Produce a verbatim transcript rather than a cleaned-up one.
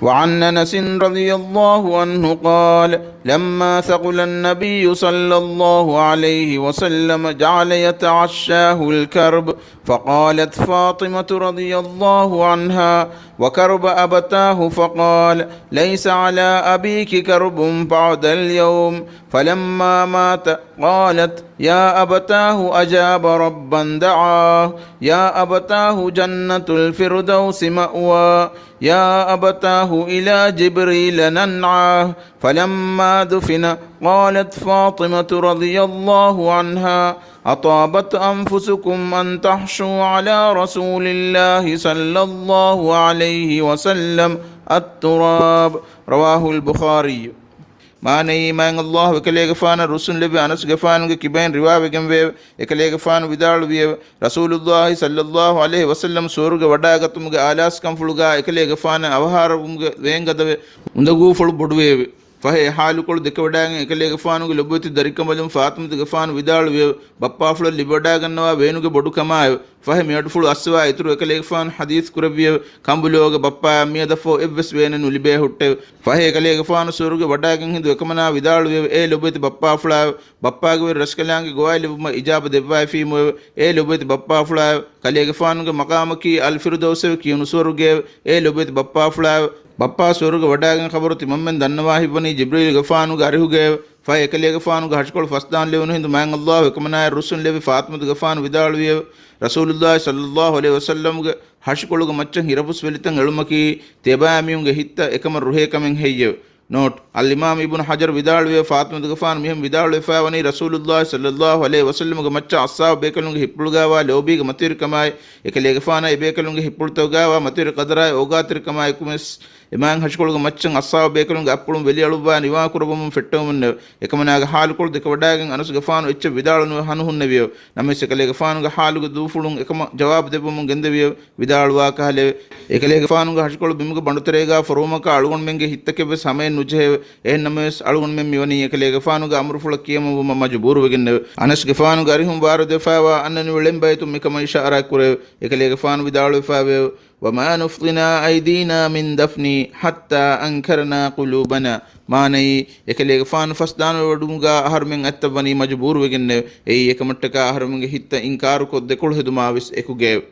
وعن أنس رضي الله عنه قال: لما ثقل النبي صلى الله عليه وسلم جعل يتعشاه الكرب، فقالت فاطمة رضي الله عنها: وكرب أبتاه؟ فقال: ليس على أبيك كرب بعد اليوم. فلما مات قالت: يا أبتاه أجاب ربا دعاه، يا أبتاه جنة الفردوس مأواه، يا أبتاه إلى جبريل ننعاه. فلما دفن قالت فاطمة رضي الله عنها: أطابت أنفسكم أن تحشوا على رسول الله صلى الله عليه وسلم التراب. رواه البخاري. މާނައީ، މާތް ﷲ އެކަލޭގެފާނަށް ރުއްސުންލެއްވި އަނަސްގެފާނުގެ ކިބައިން ރިވާވެގެންވެއެވެ. އެކަލޭގެފާނު ވިދާޅުވިއެވެ. ރަސޫލުﷲ ޞައްލަﷲ ޢަލައިހި ވަސައްލަމް ސުވަރުގެ ވަޑާގަތުމުގެ އާލާސްކަންފުޅުގާ އެކަލޭގެފާނަށް އަވަހާރަވުމުގެ ވޭންގަދަވެ، އުނދަގޫފުޅު ބޮޑުވެއެވެ. ފަހެ އެ ޙާލުކޮޅު ދެކެވަޑާގެން އެކަލޭގެފާނުގެ ލޮބުވެތި ދަރިކަނބަލުން ފާޠިމަތުގެފާނު ވިދާޅުވިއެވެ. ބައްޕާފުޅަށް ލިބިވަޑާގަންނަވާ ވޭނުގެ ބޮޑުކަމާއެވެ. ފަހެ މިއަޑުފުޅު އައްސަވާ އިތުރު އެކަލޭގެފާނު ޙަދީޘް ކުރެއްވިއެވެ. ކަނބުލުވަގެ ބައްޕާއަށް މިއަދަށްފަހު އެއްވެސް ވޭނެއް ނުލިބޭ ހުއްޓެވެ. ފަހެ އެކަލޭގެފާނު ސުވަރުގެ ވަޑާގެން ހިނދު އެކަމަނާ ވިދާޅުވިއެވެ. އޭ ލޮބުވެތި ބައްޕާފުޅާއެވެ. ބައްޕާގެ ވެރި ރަސްކަލާނގެ ގޮވާއި ލިބުމަށް އިޖާބަ ދެއްވައިފީމުއެވެ. އޭ ލޮބުވެތި ބައްޕާފުޅާއެވެ. ކަލޭގެފާނުގެ މަޤާމަކީ އަލްފިރުދައުސްއެވެ. ކިޔުނު ސުވަރުގެއެވެ. އޭ ލޮބުވެތި ބައްޕާފުޅާއެވެ. ބައްޕާ ސުވަރުގެ ވަޑާގެން ޚަބަރު ތިމަންމެން ދަންނަވާ ހިތްވަނީ ޖިބްރީލުގެފާނުގެ އަރިހުގައެވެ. ފަހެ އެކަލޭގެފާނުގެ ހަށިކޮޅު ފަސްދާން ލެވުނު ހިނދު މާތް ﷲ އެކަމަނާއަށް ރުއްސުން ލެއްވި ފާޠިމަތުގެފާނު ވިދާޅުވިއެވެ. ރަސޫލުﷲ ޞައްލަﷲ ޢަލައިހި ވަސައްލަމްގެ ހަށިކޮޅުގެ މައްޗަށް ހިރަފުސްވެލިތައް އެޅުމަކީ ތިޔަބައިމީހުންގެ ހިތްތައް އެކަމަށް ރުހޭ ކަމެއް ހެއްޔެވެ؟ ނޯޓް، އަލްއިމާމް އިބްނު ޙަޖަރު ވިދާޅުވިއެވެ. ފާޠިމަތުގެފާނު މިހެން ވިދާޅުވެފައިވަނީ ރަސޫލުﷲ ޞައްލަﷲ ޢަލައިހި ވަސައްލަމްގެ މައްޗަށް އައްޞާބު ބޭކަލުންގެ ހިތްޕުޅުގާވާ ލޯބީގެ މަތިވެރިކަމާއި، އެކަލޭގެފާނަށް އެބޭކަލުންގެ ހިތްޕުޅުތަކުގާވާ މަތިވެރި ޤަދަރާއި އޯގާތެރިކަމާއެކުވެސް އެ މާތް ހަށިކޮޅުގެ މައްޗަށް އައްޞާބު ބޭކަލުންގެ އަތްޕުޅުން ވެލިއަޅުއްވާ ނިވާކުރައްވަމުން ފެއްޓެވެމުންނެވެ. އެކަމަނާގެ ޙާލުކޮޅު ދެކެވަޑާގެން އަނަސްގެފާނު އެއްޗެއް ވިދާޅުނުވެ ހަނުހުންނެވިއެވެ. ނަމަވެސް އެކަލޭގެފާނުގެ ޙާލުގެ ދޫފުޅުން އެކަމަށް ޖަވާބު ދެއްވަމުން ގެންދެވިއެވެ. ވިދާޅުވާ ކަހަލައެވެ. އެކަލޭގެފާނުގެ ހަށިކޮޅު ބިމުގެ ބަނޑުތެރޭގާ ފޮރުވުމަކާ އަޅުގަނޑުމެންގެ ހިތްތަކެއްވެސް ހަމައެއް ނުޖެހެއެވެ. އެހެން ނަމަވެސް އަޅުގަނޑުމެން މިވަނީ އެކަލޭގެފާނުގެ އަމުރުފުޅަށް ކިޔަމަންވުމަށް މަޖުބޫރުވެގެންނެވެ. އަނަސްގެފާނުގެ އަރިހުން ވާރުދެފައިވާ އަންނަނިވި ޅެންބައިތުން މިކަމަށް އިޝާރާތްކުރެއެވެ. އެކަލޭގެފާނު ވިދާޅުވެފައިވެއެވެ. وما نفضنا أيدينا من دفن حتى أنكرنا قلوبنا. މާނައީ، އެކަލޭގެފާނު ފަސްދާނުވެވަޑުމުގާ އަހަރުމެން އަތްތައް ވަނީ މަޖުބޫރުވެގެންނެވެ. އެއީ އެކަމަށްޓަކާ އަހަރުމެންގެ ހިތްތައް އިންކާރުކޮށް ދެކޮޅު ހެދުމާވެސް އެކުގައެވެ.